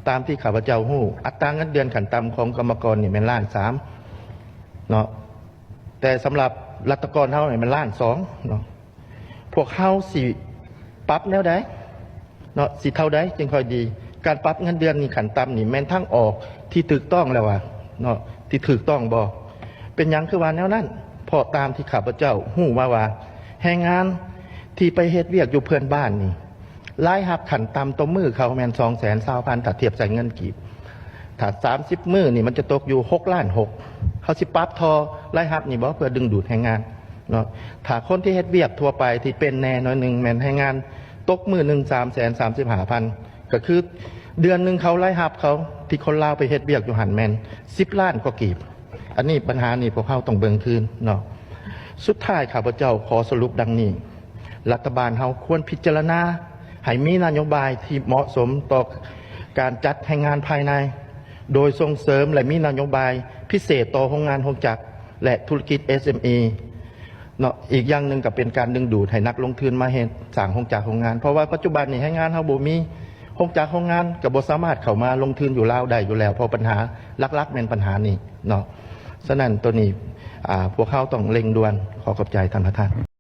ຕາມທີ່ຂ້າພະເຈົ້າຮູ້ ອັດຕາເງິນເດືອນຂັ້ນຕ່ຳຂອງກຳມະກອນນີ້ແມ່ນລ້ານສາມເນາະ, ແຕ່ສຳລັບລັດຖະກອນເຮົານີ້ແມ່ນລ້ານສອງເນາະ. ພວກເຮົາຊິປັບແນວໃດເນາະ ຊິເທົ່າໃດຈຶ່ງຄ່ອຍດີ? ການປັບເງິນເດືອນນີ້ຂັ້ນຕ່ຳນີ້ແມ່ນທາງອອກທີ່ຖືກຕ້ອງແລ້ວວ່າເນາະ ທີ່ຖືກຕ້ອງບໍ່? ເປັນຫຍັງຄືວ່າແນວນັ້ນ? ເພາະຕາມທີ່ຂ້າພະເຈົ້າຮູ້ມາວ່າ ແຮງງານທີ່ໄປເຮັດວຽກຢູ່ເພື່ອນບ້ານນີ້ ລາຍຮັບຂັ້ນຕ່ຳຕໍ່ມື້ເຂົາແມ່ນສອງແສນຊາວພັນ ຖ້າທຽບໃສ່ເງິນກີບ. ຖ້າສາມສິບມື້ນີ້ມັນຈະຕົກຢູ່ຫົກລ້ານຫົກ. ເຮົາຊິປັບທໍ່ລາຍຮັບນີ້ບໍ່ ເພື່ອດຶງດູດແຮງງານເນາະ? ຖ້າຄົນທີ່ເຮັດວຽກທົ່ວໄປທີ່ເປັນແດ່ໜ້ອຍໜຶ່ງ ແມ່ນແຮງງານຕົກມື້ໜຶ່ງສາມແສນສາມສິບຫ້າພັນ ກໍຄືເດືອນໜຶ່ງເຂົາ ລາຍຮັບເຂົາທີ່ຄົນລາວໄປເຮັດວຽກຢູ່ຫັ້ນແມ່ນສິບລ້ານກວ່າກີບ. ອັນນີ້ ບັນຫານີ້ພວກເຮົາຕ້ອງເບິ່ງຄືນເນາະ. ສຸດທ້າຍຂ້າພະເຈົ້າຂໍສະຫຼຸບດັ່ງນີ້, ລັດຖະບານເຮົາຄວນພິຈາລະນາໃຫ້ມີນະໂຍບາຍທີ່ເໝາະສົມຕໍ່ການຈັດແຮງງານພາຍໃນ, ໂດຍສົ່ງເສີມ ແລະ ມີນະໂຍບາຍພິເສດຕໍ່ໂຮງງານໂຮງຈັກ ແລະ ທຸລະກິດ ເອສເອັມອີ ເນາະ. ອີກຢ່າງໜຶ່ງກໍເປັນການດຶງດູດໃຫ້ນັກລົງທຶນມາເຮັດ ສ້າງໂຮງຈັກໂຮງງານ, ເພາະວ່າປັດຈຸບັນນີ້ແຮງງານເຮົາບໍ່ມີ ໂຮງຈັກໂຮງງານກໍບໍ່ສາມາດເຂົ້າມາລົງທຶນຢູ່ລາວໄດ້ຢູ່ແລ້ວ ເພາະບັນຫາຫຼັກໆແມ່ນບັນຫານີ້ເນາະ. ສະນັ້ນໂຕນີ້ ອາ ພວກເຮົາຕ້ອງເລັ່ງດ່ວນ. ຂໍຂອບໃຈທ່ານປະທານ.